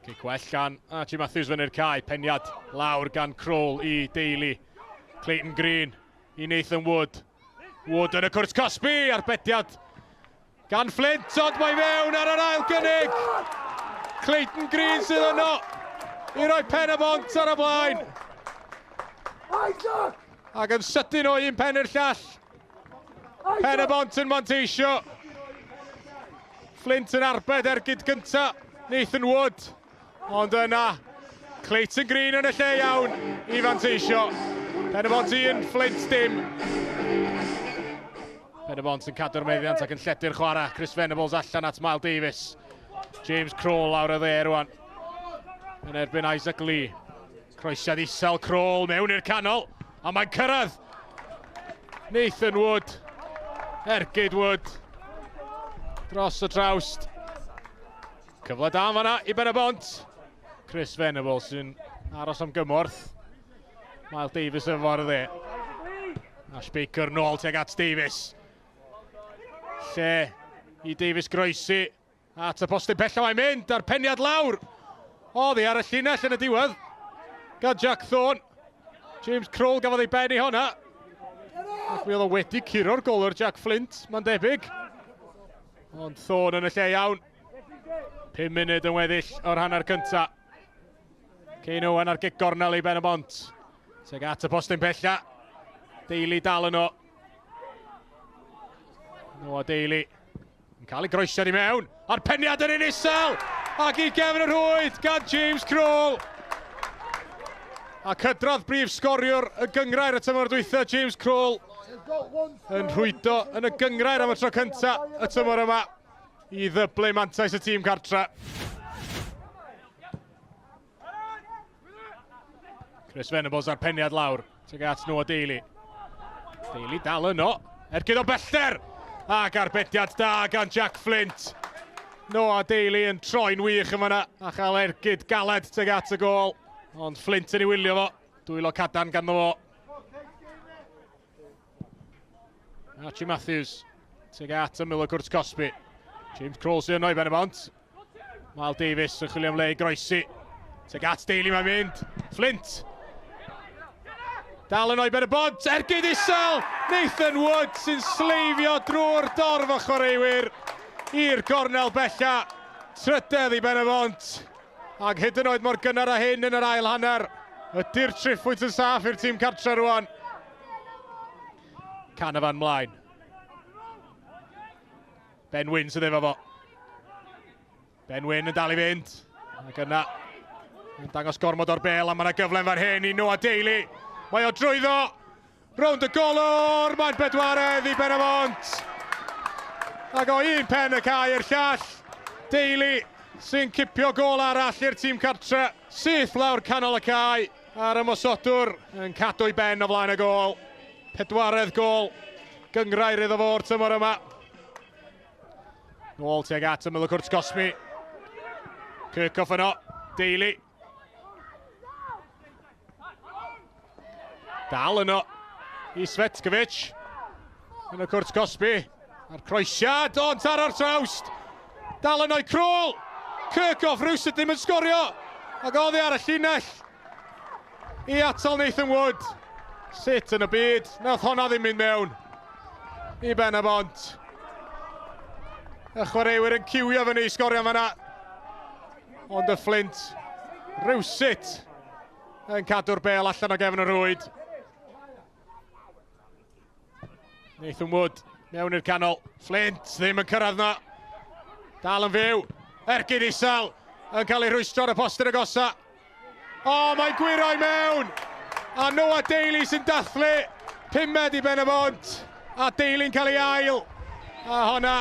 Cic well gan Archie Matthews fyny'r cae. Peniad lawr gan Kroll i Daly. Clayton Green i Nathan Wood. Wood yn y cwrt cosbi, arbediad gan Flint, ond mae fewn ar yr ail gynnig. Clayton Green sydd yno i roi pen y bont ar y blaen. Ac yn sydyn o un pen i'r llall. Pen y bont yn manteisio. Flint yn arbed ergyd gynta. Nathan Wood. Ond yna, Clayton Green yn y lle iawn i fanteisio. Pen y bont 1, Flint dim. Pen y bont yn cadw'r meddiant ac yn lledu'r chwarae. Chris Venables allan at Miles Davies. James Kroll lawr y dde rwan. Yn erbyn Isaac Lee. Croesiad isel Kroll mewn i'r canol. A mae'n cyrraedd. Nathan Wood. Ergyd Wood. Dros y trawst. Cyfle da yn fanna i Ben y Bont. Chris Venables sy'n aros am gymorth. Miles Davies yn ffordd dde. Ash Baker nôl tuag at Davies. Lle i Davies groesi at y postyn pella mae'n mynd a'r peniad lawr. Oddi ar y llinell yn y diwedd gan Jack Thorne. James Kroll gafodd ei ben i honna. Ac mi oedd o wedi curo'r golwr Jack Flint, mae'n debyg. Ond Thorne yn y lle iawn. 5 munud yn weddill o'r hanner cynta. Kane Owen ar gic gornel i Ben y Bont. Tuag at y postyn pella. Daly dal yno. Noah Daly yn cael ei groesiad i mewn. A'r peniad yn un isel! Ac i gefn y rhwyd gan James Kroll. A cydradd brif sgoriwr y gyngrair y tymor dwytha, James Kroll, yn rhwydo yn y gyngrair am y tro cynta y tymor yma i ddyblu mantais y tîm cartre. Chris Venables ar peniad lawr. Tuag at Noah Daly. Daly dal yno. Ergyd o bellter! Ac arbediad da gan Jack Flint. Noah Daly yn troi'n wych yn fanna a chael ergyd galed tuag at y gôl. Ond Flint yn ei wylio fo. Dwylo cadarn ganddo fo. Archie Matthews tuag at ymyl y cwrt cosbi. James Kroll sy'n yno i ben y bont. Miles Davies yn chwilio am le i groesi. Tuag at Daly mae'n mynd. Flint. Dal yno i ben y bont. Ergyd isel! Nathan Wood sy'n sleifio drwy'r dorf o chwaraewyr i'r gornel bella. Trydedd i ben y bont. Ac hyd yn oed mor gynnar â hyn yn yr ail hanner, ydy'r triphwynt yn saff i'r tîm cartre rwan. Canavan mlaen. Ben Wyn sydd efo fo. Ben Wyn yn dal i fynd. Ac yna, yn dangos gormod o'r bel, a mae yna gyfle yn fan hyn i Noah Daly. Mae o drwyddo. Rownd y golwr, mae'n bedwaredd i Ben y Bont. Ac o un pen y cae i'r llall, Daly sy'n cipio gôl arall i'r tîm cartre. Syth lawr canol y cae, a'r ymosodwr yn cadw ei ben o flaen y gôl. Pedwaredd gôl gynghrair iddo fo'r tymor yma. Nôl tuag at ymyl y cwrt cosbi. Kirchhoff yno, Daly. Dal yno i Svetkovic. Yn y cwrt cosbi. A'r croesiad, ond taro'r trawst. Dal yno i Kroll. Kirchhoff rhywsut ddim yn sgorio. Ac oddi ar y llinell i atal Nathan Wood. Sut yn y byd, nath honna ddim mynd mewn i Ben y Bont. Y chwaraewyr yn ciwio fyny i sgorio fanna. Ond y Flint rhywsut yn cadw'r bel allan o gefn y rwyd. Nathan Wood mewn i'r canol. Flint ddim yn cyrraedd na. Dal yn fyw. Ergyd isel yn cael ei rhwystro ar y postyn agosa. O, mae'n gwyro i mewn! A Noah Daly sy'n dathlu pumed i Ben y Bont. A Daly'n cael ei ail. A honna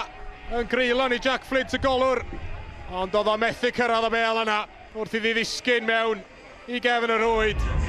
yn greulon i Jack Flint y golwr. Ond oedd o methu cyrraedd y bel yna wrth iddi ddisgyn mewn i gefn y rhwyd.